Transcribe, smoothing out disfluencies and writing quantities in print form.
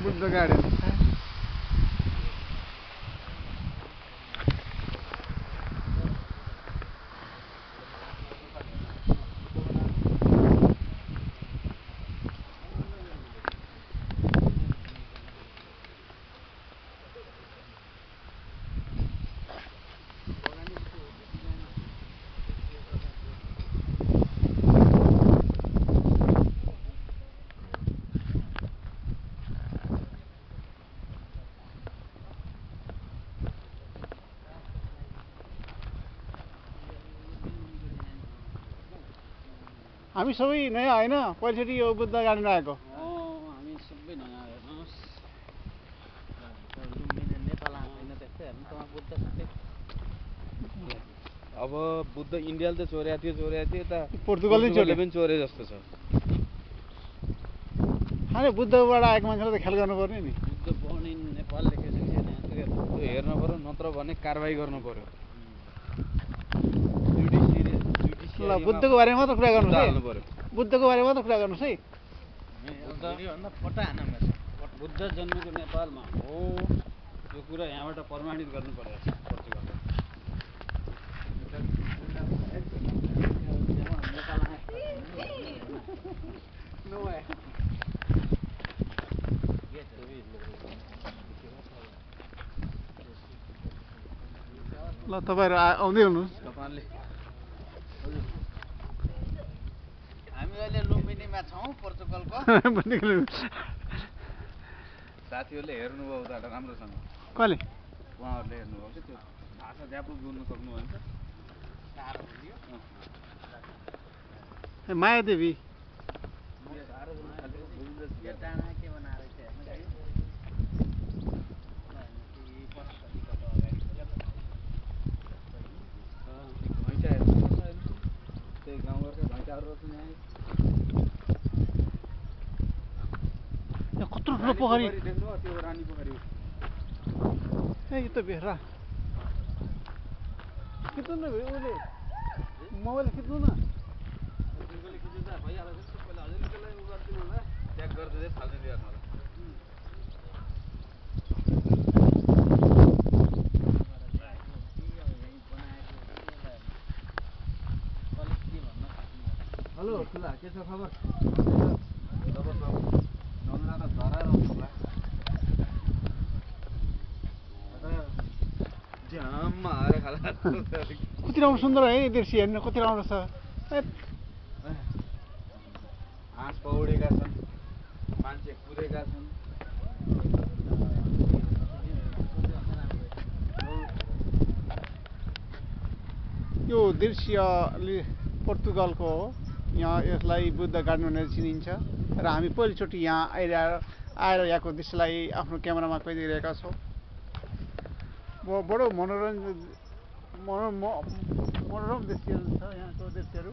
Buddha garden हामी सबै नयाँ होइन पहिलोचोटि यो बुद्ध गार्डन आएको हामी सबै नयाँ हेर्नुहोस् लुम्बिनी नेपाल होइन त्यस्तै हेर्नु त बुद्ध सबै अब बुद्ध इन्डियाले त चोरेको थियो यता पोर्तुगलले पनि चोरे जस्तो छ अरे बुद्धबाट आएको मान्छेलाई त ख्याल गर्नुपर्ने नि बुद्ध बोर्न इन नेपाल लेखेको छ त्यो हेर्नु पर्यो नत्र भने कारबाही गर्नु पर्यो ल बुद्धको बारेमा मात्र कुरा गर्नुहोस् है बुद्धको बारेमा मात्र कुरा गर्नुहोस् है भन्दा फटा हान बुद्ध जन्मेको नेपालमा हो यो कुरा यहाँबाट प्रमाणित गर्नु परेको छ पोर्तुगलले ल तपाईँहरू आउँदै हुनुहोस् तपाईँले हामी अहिले लुम्बिनीमा छौँ पोर्तुगलको साथीहरूले हेर्नुभयो उताबाट राम्रोसँग कहिले उहाँहरूले हेर्नुभयो कि त्यो भाषा ज्यापु बोल्नु सक्नुभयो नि त मायादेवी कत्रो ठुलो पोखरी ए यो त भेरा खिच्नु न उसले मोबाइल खिच्नु न हेलो ठुला के छ खबर कति राम्रो सुन्दर है दृश्य हेर्नु कति राम्रो छ हाँस पौडेका छन् मान्छे कुदेका छन् यो दृश्यले पोर्तुगलको हो यहाँ यसलाई बुद्ध गार्डन भनेर चिनिन्छ र हामी पहिलोचोटि यहाँ आएर यहाँको दृश्यलाई आफ्नो क्यामेरामा कैदिरहेका छौँ बडो मनोरम दृश्यहरू छ यहाँको दृश्यहरू